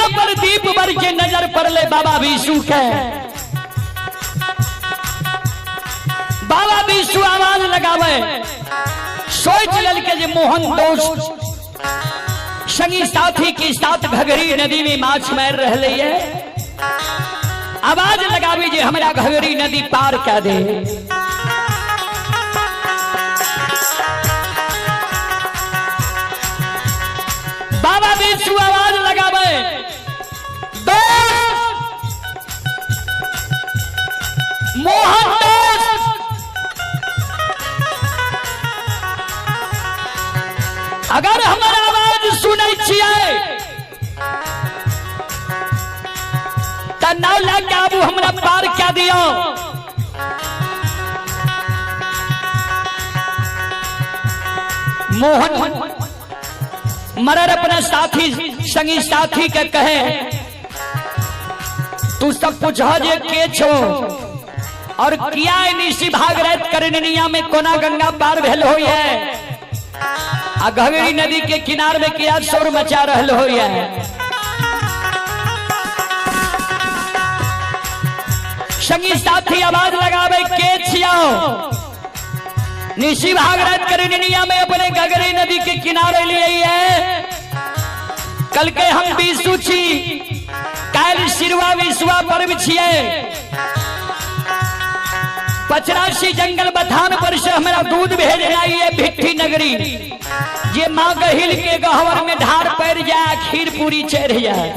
नैया पर दीप बर के नजर पड़ले बाबा विशु के। बाबा विशु आवाज लगावे, सोच ललके जे मोहन दोस्त संगी साथी के साथ घघरी नदी में माछ मार रहे है, आवाज लगावी जे हमरा घघरी नदी पार कर दे। बाबा विशु आवाज लगावे, दोस्त मोहन दोस्त, अगर हमर आवाज सुनै छियै त नाव लए के आबू, हमरा पार कए दियौ। मोहन मरर अपना साथी संगी साथी के कहे, तू सब पूछ जे के छो और किया निशी भागरत करनिया में कोना गंगा पार भेल होई है, आ घघरी नदी के किनार में किया शोर मचा रहल होई है। संगी साथी आवाज लगावे, के छियो निशी भागरत करनिया में अपने घघरी नदी के किनारे लिए है। कल के हम विशु छी, काल्हि सिरवा विश्वा पर्व छियै, पचरासी जंगल बथान पर से हमरा दूध भेजनाइ है भिट्ठी नगरी, जे माँ गहिल के गहवर में ढार पड़ जाए, खीर पूरी चढ़ जाए।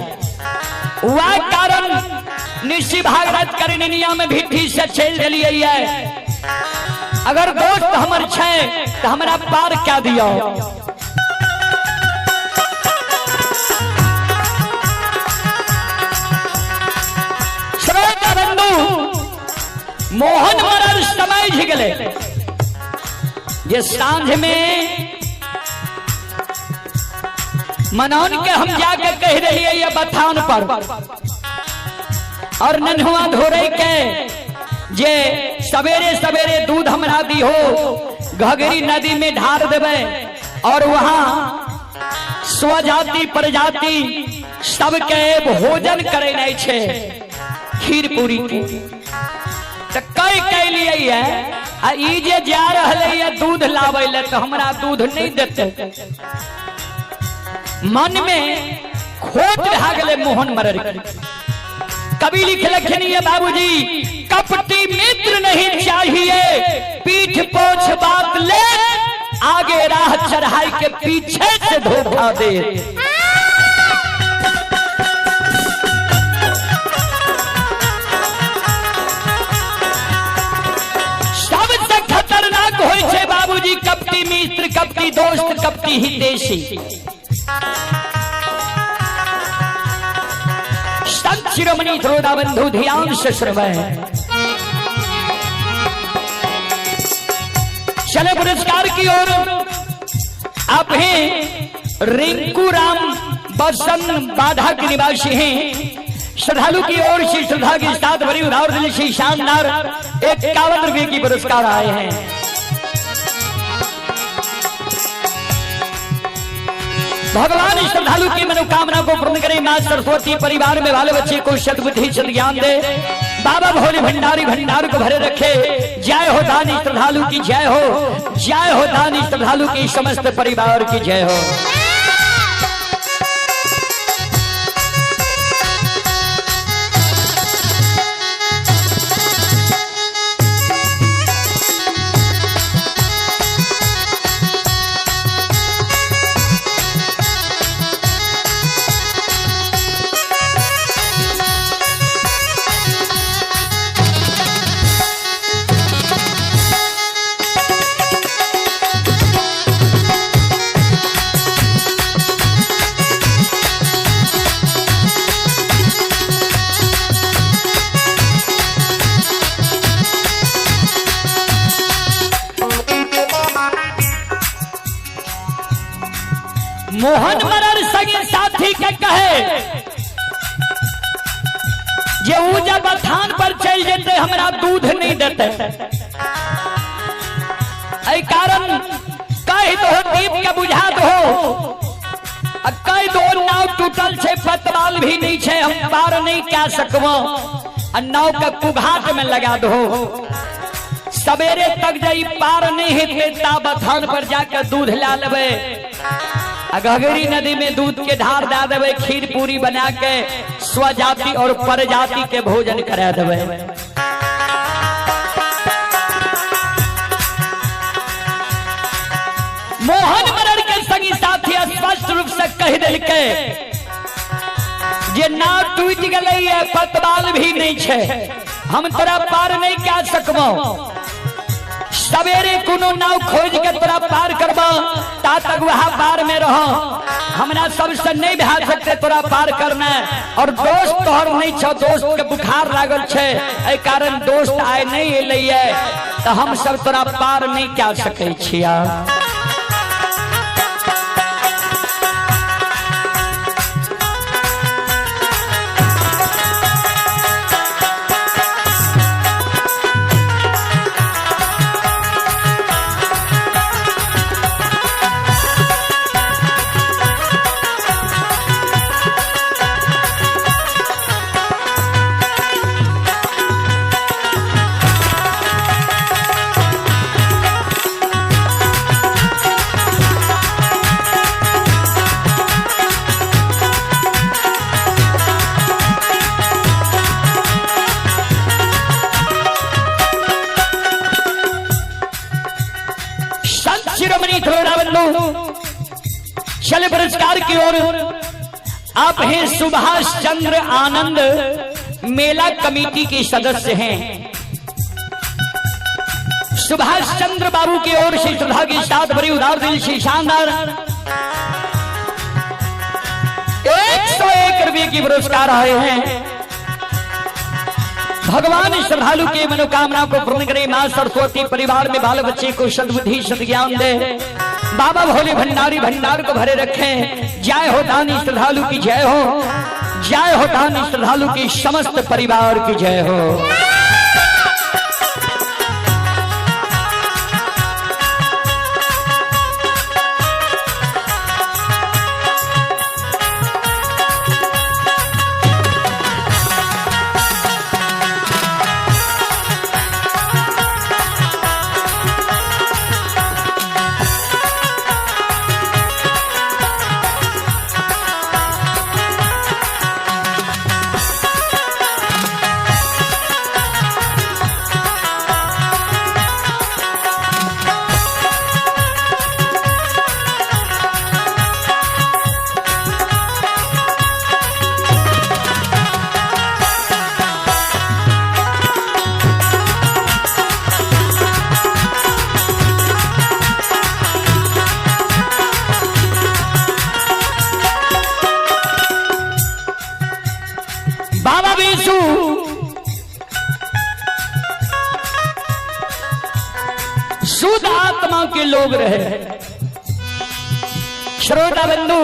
वह कारण निशी भागरत करनिया में भिट्ठी से चल दिलियै है। अगर दोस्त हमर छै तो हमरा पार क्या दियो। श्रोता बंधु, मोहन मरर समझ गए जे सांझ में मनौन के हम जाके कह रही है ये बथान पर और नन्हुआ धोरे के जे सवेरे सवेरे दूध हमरा दिहो, घघरी नदी में ढार देवे और वहां स्वजाति प्रजाति सबके भोजन करे नहीं छे खीर पूरी के। तो कई कह लिए है आ ई जे जा रहले है दूध लावे ले तो हमरा दूध नहीं देते। मन में खोट भा गेले मोहन मरर के। कवि लिख लखनी है बाबूजी, कपटी मित्र नहीं चाहिए, पीठ पोछ बात ले, आगे राह चढ़ाई के पीछे से धोखा दे। सबसे खतरनाक होय छे बाबूजी कपटी मित्र, कपटी दोस्त, कपटी हितैषी। संत शिरोमणि श्रोता बंधु ध्यान से श्रवण। चले पुरस्कार की ओर। आप हैं रिंकू राम बसंत बाधा के निवासी हैं। श्रद्धालु की ओर से श्रद्धा के साथ भरी उधार दिल से शानदार 51 रुपए की पुरस्कार आए हैं। भगवान श्रद्धालु की मनोकामना को पूर्ण करे। मां सरस्वती परिवार में वाले बच्चे को सद्बुद्धि सद्ज्ञान दे। बाबा भोले भंडारी भंडार को भरे रखे। जय हो दानी श्रद्धालु की जय हो, जय हो दानी श्रद्धालु की समस्त परिवार की जय हो। मोहन मरर संगी साथी के कहे जे ऊ जब स्थान पर चल जेते हमरा दूध नहीं देते। एहि कारण कह दो, दीप के बुझा दो। आ कई दो नाव टूटल छै, पतवाल भी नहीं छै, हम पार नहीं कह सकबो। आ नाव के कुघाट में लगा दो, सवेरे तक जाई पार नहीं हेतै ता बथान पर जाके दूध ला लेबै आ घघरी नदी में दूध के ढार दे देबै, खीर पूरी बना के स्वजाति और परजाति के भोजन करा देबै। मोहन मरर के संगी साथी स्पष्ट रूप से कह देलकै जे नाव टूटि गेलै है, पतवाल भी नहीं छै, हम तोरा पार नहीं कह सकबो। सवेरे कोनो नाव खोज के तोरा पार करबो, ता तक वह पार में रहो, हमरा सबसे नहीं भए सकते तोरा पार करना। और दोस्त तोहर नहीं छौ, दोस्त के बुखार लागल छै, एहि कारण दोस्त आइ नहीं एलै है, तो हम सब तोरा पार नहीं कह सकै छिया। शिरोमणि बंधु चले पुरस्कार की ओर। आप हैं सुभाष चंद्र आनंद, मेला कमेटी के सदस्य हैं। सुभाष चंद्र बाबू की ओर से श्रद्धा के साथ बड़ी उदार दिल से शानदार 101 रुपये की पुरस्कार आए हैं। भगवान श्रद्धालु के मनोकामना को पूर्ण करे। मां सरस्वती परिवार में बाल बच्चे को सद्बुद्धि सद्ज्ञान दे। बाबा भोले भंडारी भंडार को भरे रखें। जय हो दानी श्रद्धालु की जय हो, जय हो दानी श्रद्धालु की समस्त परिवार की जय हो। बाबा बीसू शुद्ध आत्मा के लोग रहे। श्रोता बंधु,